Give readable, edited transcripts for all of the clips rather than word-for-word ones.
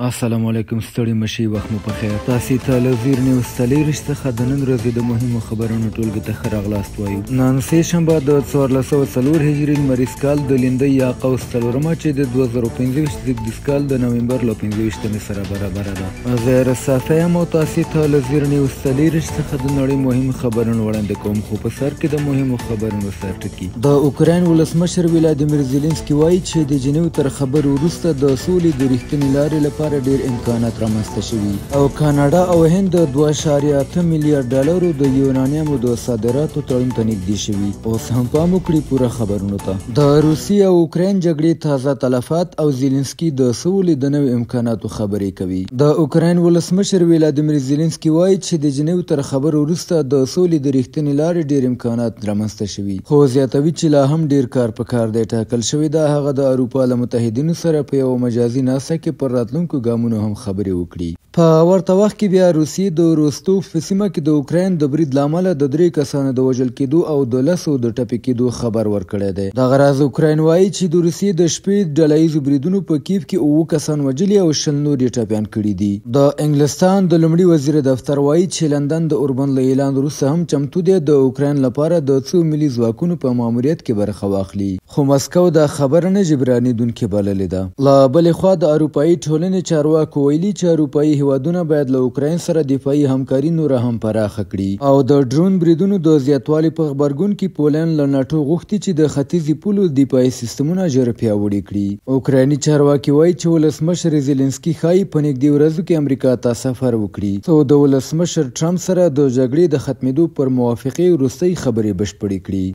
السلام علیکم، ستړي مشي، وخت مو په خیر. تاسې ته له زیر نیوز 24 څخه د نن ورځې د مهمو خبرونو ټولګې ته ښه راغلاست وایو. نن سه شنبه د 1404 هجري لمریز کال د لیندۍ یا قوس څلورمه چې د 2025 زېږدیز کال د نومبر له 25مې سره برابره ده. زه رصافی یم او تاسې ته له زیر نیوز 24 څخه د نړۍ مهم خبرونه وړاندې کوم، خو په سر کې د مهمو خبرونو سرټکي. د اوکراین ولسمشر ولادیمیر زیلینسکي وایي چې د جنیو تر خبرو وروسته د سولې د رښتینې لارې لپاره ډیر امکانات رامنځته شوي. او کاناډا او هند د 2.8 میلیارډ ډالرو د یورانیمو د صادراتو تړون ته نږدې شوي. اوس هم پام وکړي پوره خبرونو ته. د روسیې او اوکراین جګړې تازه تلفات او زیلینسکي د سولې د نویو امکاناتو خبرې کوي. د اوکراین ولسمشر ولادیمیر زیلینسکي وایي چې د جنیو تر خبرو وروسته د سولې د رښتینې لارې ډیر امکانات رامنځته شوي، خو زیاتوي چې لا هم ډیر کار پکار دی. ټاکل شوې ده هغه د اروپا له متحدینو سره په یوه مجازي ناسته کې پر راتلونکو ګامونو هم خبرې وکړي. په ورته وخت کې بیا روسیې د روستوف په سیمه کې د اوکراین د برید له امله د 3 کسانو د وژل کېدو او د 10 د ټپي کېدو خبر ورکړی دی. دغه راز اوکراین وایي چې د روسیې د شپې ډله ییزو بریدونو په کیف کې 7 کسان وژلي او 20 نور یې ټپیان کړي دي. د انګلستان د لومړي وزیر دفتر وایي چې لندن د اوربند له اعلان وروسته هم چمتو دی د اوکراین لپاره د څو ملي ځواکونو په ماموریت کې برخه واخلي، خو مسکو دا خبره نه جبرانېدونکې بللې ده. له بلې خوا د اروپایي ټولنې چارواکو ویلي چې اروپایي هیوادونه باید له اوکراین سره دفاعي همکاري نوره هم پراخه کړي. او د ډرون بریدونو د زیاتوالي په غبرګون کې پولنډ له ناټو غوښتي چې د ختیځې پولو دفاعي سیستمونه ژر پیاوړي کړي. اوکرایني چارواکي وایي چې ولسمشر زیلینسکي ښایي په نږدې ورځو کې امریکا ته سفر وکړي، څو د ولسمشر ټرمپ سره د جګړې د ختمېدو پر موافقې وروستۍ خبرې بشپړې کړي.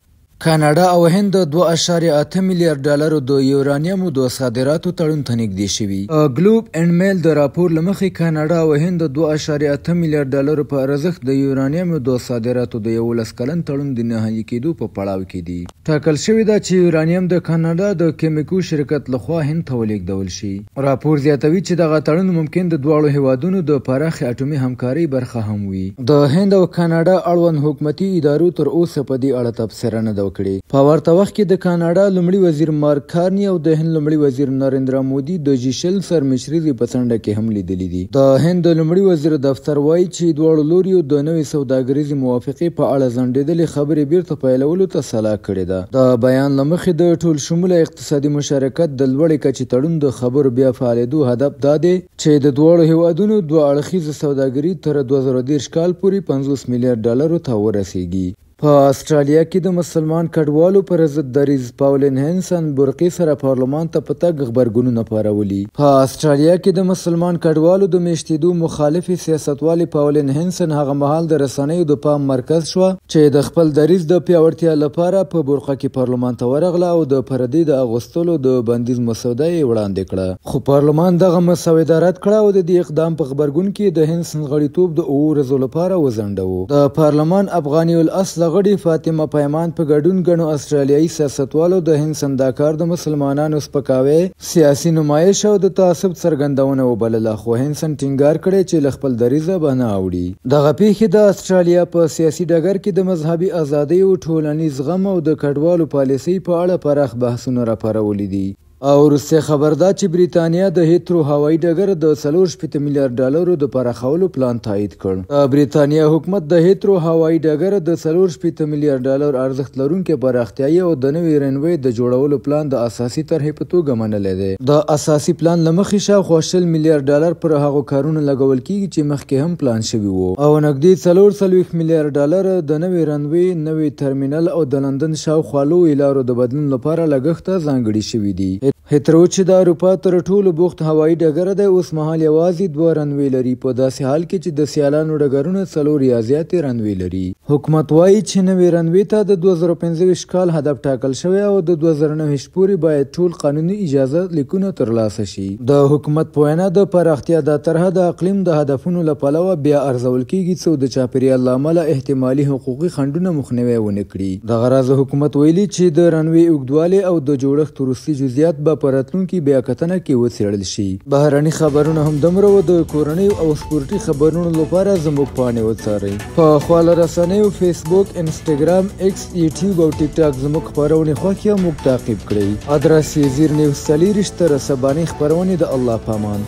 کاناډا او هند د 2.8 میلیارډ ډالرو د یورانیمو د صادراتو تړون ته نږدې شوي. ګلوب اینډ میل د راپور له مخې کاناډا او هند د 2.8 میلیارډ ډالرو په ارزښت د یورانیمو د صادراتو د 11 کلن تړون د نهایي کېدو په پړاو کې دي. ټاکل شوې ده چې یورانیم د کاناډا د کیمیکو شرکت لخوا هند ته ولېږدول شي. راپور زیاتوي چې دغه تړون ممکن د دواړو هیوادونو د پراخې اټومي همکارۍ برخه هم وي. د هند او کاناډا اړوند حکومتي ادارو تر اوسه په دې اړه تبصره نه ده کړې. په ورته وخت کې د کاناډا لومړي وزیر مارک کارني او د هند لومړي وزیر نریندرا مودي د جي 20 سرمشریزې په څنډه کې هم لیدلي دي. د هند د لومړي وزیر دفتر وایي چې دواړو لوریو د نوې سوداګریزې موافقې په اړه ځنډېدلې خبرې بیرته پیلولو ته سلا کړې ده. د بیان له مخې د ټول شموله اقتصادي مشارکت د لوړې کچې تړون د خبرو بیا فعالېدو هدف دا دی چې د دواړو هیوادونو دوه اړخیزه سوداګري تر 2030 کال پورې 50 میلیارډ ډالرو ته ورسیږي. په اسټرالیا کې د مسلمان کډوالو پر ضد دریځ پاولین هنسن برقې سره پارلمان ته په تګ غبرګونونه پارولي. په اسټرالیا کې د مسلمان کډوالو د میشتېدو مخالفې سیاستوالې پاولین هنسن هغه مهال د رسنیو د پام مرکز شوه چې د خپل دریځ د پیاوړتیا لپاره په برقه کې پارلمان ته ورغله او د پردې د اغوستلو د بندیز مسوده یې وړاندې کړه، خو پارلمان دغه مسوده رد کړه او د دې اقدام په غبرګون کې د هنسن غړیتوب د 7 ورځو لپاره وځنډوو. د پارلمان افغاني الاصله غړي فاطمه پیمان په ګډون ګڼو اسټرالیایي سیاستوالو د هنسن دا کار د مسلمانانو سپکاوی، سیاسي نمایش او د تعصب څرګندونه وبلله، خو هنسن ټینګار کړی چې له خپل دریځه به نه اوړي. دغه پیښې د اسټرالیا په سیاسي ډګر کې د مذهبي ازادیو، ټولنیز زغم او د کډوالو پالیسۍ په اړه پراخ بحثونه راپارولي دي. او وروستی خبر دا چې بریتانیا د هیترو هوایي ډګر د 64 میلیارډ ډالرو د پراخولو پلان تایید کړ. د بریتانیا حکومت د هیترو هوایي ډګر د 64 میلیارډ ډالر ارزښت لرونکي پراختیایي او د نوې رنوې د جوړولو پلان د اساسي طرحې په توګه منلی دی. د اساسي پلان له مخې شاوخوا 20 میلیارډ ډالر پر هغو کارونو لګول کیږي چې مخکې هم پلان شوي وو، او نږدې 44 میلیارډ ډالر د نوې رنوې، نوې ترمینل او د لندن شاوخوا لویو لارو د بدلون لپاره لګښت ته ځانګړي شوي دي. هیترو چې د اروپا تر ټولو بوخت هوایي ډګر دی، اوس مهال یوازې 2 رنوې لري، په داسې حال کې چې د سیالانو ډګرونه 4 یا زیاتې رنوې لري. حکومت وایي چې نوې رنوې ته د 2025 کال هدف ټاکل شوی او د 2029 پورې باید ټول قانوني اجازه لیکونه ترلاسه شي. د حکومت په وینا د پراختیا دا طرحه د اقلیم د هدفونو له پلوه بیا ارزول کیږي، څو د چاپیریال له امله احتمالي حقوقي خنډونه مخنیوی ونه کړي. دغه راز حکومت ویلي چې د رنوې اوږدوالی او د جوړښت وروستي جزییات به په راتلونکي بیا کتنه کې وڅېړل شي. بهرني خبرونه هم دومره وو. د کورنیو او سپورټي خبرونو لپاره زموږ پاڼې وڅارئ. په خواله رسنیو فیسبوک، انسټاګرام، ایکس، یوټیوب او ټیک ټاک زموږ خپرونې خوښې او موږ تعقیب کړئ. ادرس یې زیر نیوز 24. تر سبانۍ خپرونې د الله پامان.